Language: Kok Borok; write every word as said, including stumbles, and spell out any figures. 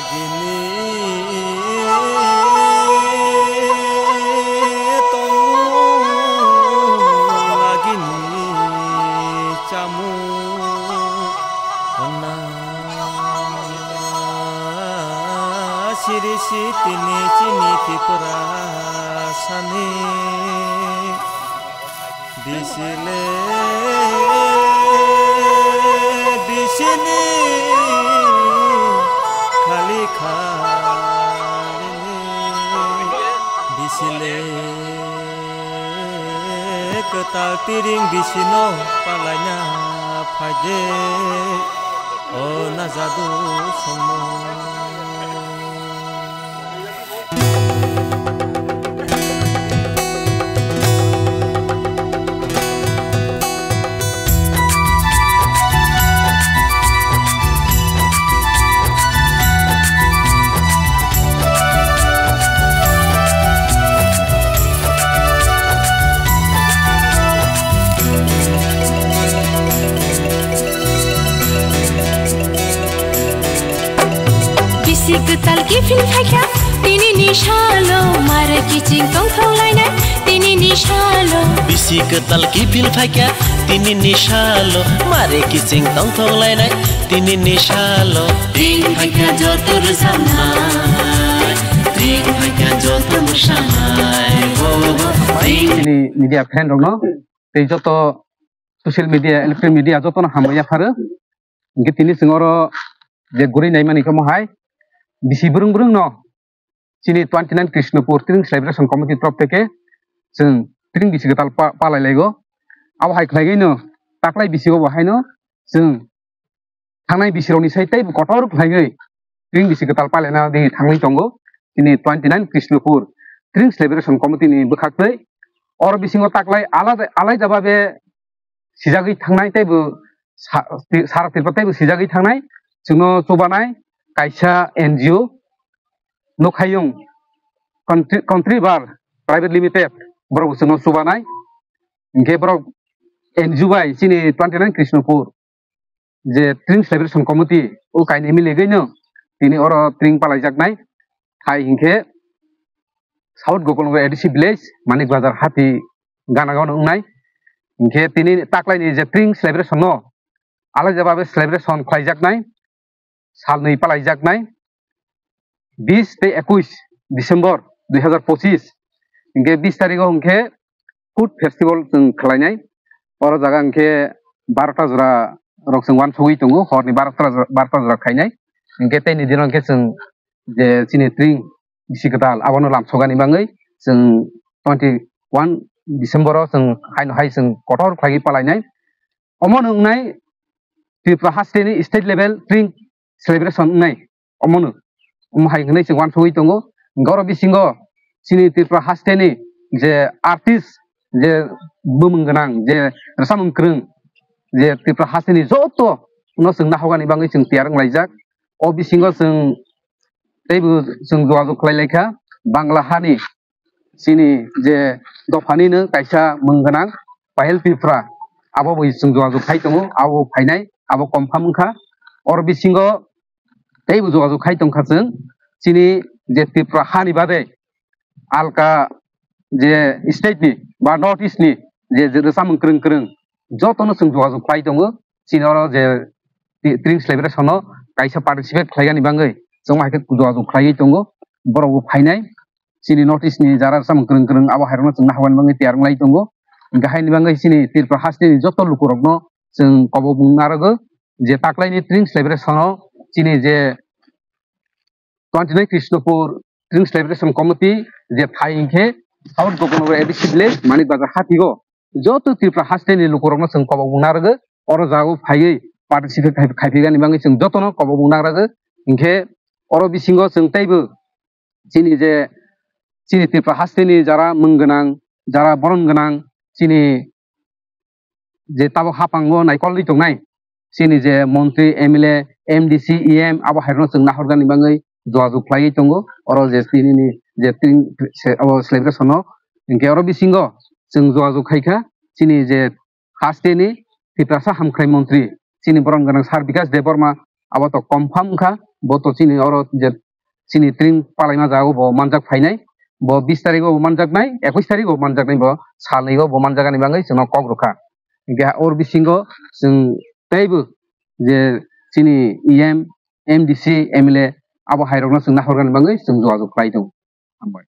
Bini tongmung agini chamung honna siri si tini chini Tripura sani. Bisile, bisini khali khali, bisile kwtal tiring bisino palaina phaide, o najadu songmo. Bisi kwtal kiphil phaikha, tini ni salo mare kiching tongthok lainai, tini ni salo. Bisi kwtal kiphil phaikha, tini ni salo mare kiching tongthok lainai, tini ni salo. Ring phaikha joto rwchapnai, ring phaikha joto mwsanai, oh, oh, ring. Chini media friend rokno tei joto social media, electronic media jotono hambai yapharo. Hingke tini chwng oro je guri naimani khe mohai bisi brwng brwng no chini twenty nine Krishnapur Tring Celebration Committee torof theke chwng tring bisi kwtal pa-, palai laigo. Abo hai khlaiwi no taklai bisi o bo haino chwng thangnai bisi rokni sai teibo kotor khlaiwi tring bisi kwtal palaina di thangwi tongo. Chini twenty nine Krishnapur Tring Celebration Committee ni bwkhaktwi oro bisingo taklai alada, alaida babe sijagwi thangnai teibo sa-, ti-, sara tirpal teibo sijagwi thangnai. Chwngno chubanai kaisa N G O Nokhayung Country, Country Bar Private Limited, borok bo chwngno chubanai. Hinkhe borok N G O bai chini twenty nine Krishnapur je Tring Celebration Committee o kainwi miligwino tini oro tring palaijaknai. Hai hinkhe South Gokulnagar A D C village, Manik Bazar hati gana gana wngnai. Hinkhe tini taklaini je tring celebration no alaida babe celebration khlaijaknai, salnwi palaijaknai, bis tei ekuis December dui hazar pochis. Hinkhe bis tarikh o hinkhe food festival chwng khlainai. Oro jaga hinkhe barota jora rok chwng uansugwi tongo, horni barota jora, barota jora khainai. Hinkhe teini dino hinkhe chwng je chini tring bisi kwtal abono lamsogani bagwi chwng twenty one December o chwng haino hai chwng kotor khlaiwi palainai. Omono wngnai Tripura hasteni state level tring celebration wngnai. Omono, omo hai hwnwi chwng uansugwi tongo. Hinkhe oro bisingo chini Tripura hasteni je artist, je bumung gwnang, je rwchapmung kwrwng, je Tripura hasteni joto no chwng nahokani bagwi chwng tiyar wnglaijak. O bisingo chwng teibo chwng jogajog khlai laikha Bangla hani chini je dophanino kaisa mung gwnang Pahel Tripura, abo bo chwng jogajog khai tongo, abo phainai, abo confirm wngkha. Oro bisingo teibo jogajog khai tongkha chwng chini je Tripura hani bade alka je state ni ba North East ni je, je rwchapmung kwrwng kwrwng jotono chwng jogajog khlai tongo. Chini oro je ti-, tring celebration o kaisa participate khlaigani bagwi chwng hai khe jogajog khlaiwi tongo. Borok bo phainai chini North East ni jara rwchapmung kwrwng kwrwng abo hai rokno chwng nahorna bagwi tiyar wnglai tongo. Hinkhe haini bagwi chini Tripura hasteni joto lukurokno chwng kobokmung narwgo je taklaini tring celebration o chini je twenty nine Krishnapur Tring Celebration Committee je thai hinkhe South Gokulnagar A D C village Manik Bazar hati o joto Tripura hasteni lukurokno chwng kobokmung narwgo, oro jagao phaiwi participate khai-, khaiphaigani bagwi chwng jotono kobokmung narwgo. Hinkhe oro bisingo chwng teibo chini je chini Tripura hasteni jara mung gwnang, jara boron gwnang, chini je tabok hapango naikolwi tongnai, chini je montri, M L A, M D C, E M, abo hai rokno chwng nahorgani bagwi jogajog khlaiwi tongo. Oro je tinini je tring se-, abo celebration o, hinkhe oro bisingo chwng jogajog khaikha chini je hasteni Tiprasa hamkrai montri, chini borom gwnang Sir Bikash Debbarma, abo to confirm wngkha. bo to chini oro je chini tring palaima jaga o bo manjak phainai, bo bis tarik o bo manjaknai, ekwis tarik o bo manjaknai, bo salnwi o bo manjakani bagwi chwngno kok rwkha. Hinkhe or bisingo chwng teibo je chini E M, M D C, M L A abo hairokno chwng nahornani bagwi chwng jogajog khlai tongo. Hambai.